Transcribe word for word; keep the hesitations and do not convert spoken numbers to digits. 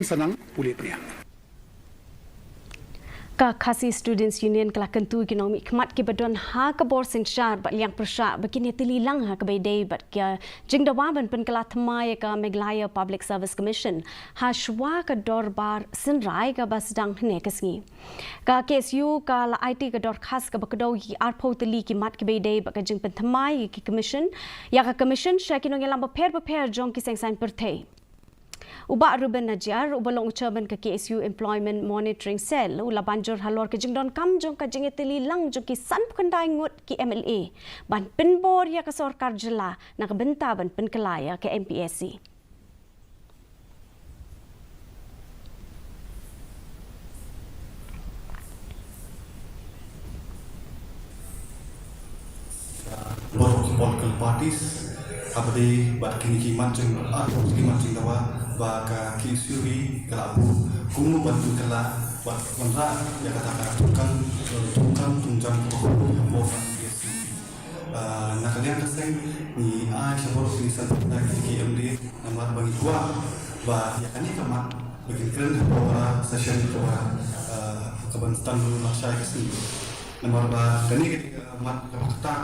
Sanang, pule pria. Ka Khasi Students Union ka la kyntu ki nongmihkhmat kiba don ha ka bor synshar bad liang pyrshah ba kin ïatylli lang ha kaba ïadei bad ka jingdawa ban pynkylla thymmai ïa ka Meghalaya Public Service Commission ha shuwa ka dorbar synrai kaba sdang hynne ka sngi. Ka K S U ka la aiti ka dorkhas kaba kdew ïa ki arphew tylli ki mat kiba ïadei bad ka jingpynthymmai ïa ki commission, ïa ka commission sha ki nongïalam bapher bapher jong ki seng saiñ pyrthei. U Bah Reuben Najiar, uba long u chairman ka K S U Employment Monitoring Cell, u la ban jur halor ka jingdonkam jong ka jingïatylli lang jong ki sanphew khyndai ngut ki M L A ban pynbor ïa ka sorkar jylla na ka bynta ban pynkylla ïa ka M P S C. Baroh ki political parties, haba ïadei bad kine ki mat jing, ah, ki mat jingdawa ba ka K S U V ka la buh kumno ban pynkylla bad wanrah ïa kata ka tungkang, eh, tungkang tungjam kaba khuid hapoh ka M P S C. Ah, na ka liang ka seng ngi ai sha baroh ki san phew khyndai ki M L A namar ba ngi kwah ba ïa kane ka mat ba kin kren hapoh ka session kaba, ah, kaban sdang lashai ka sngi. Namar ba kane ka dei ka mat kaba ktah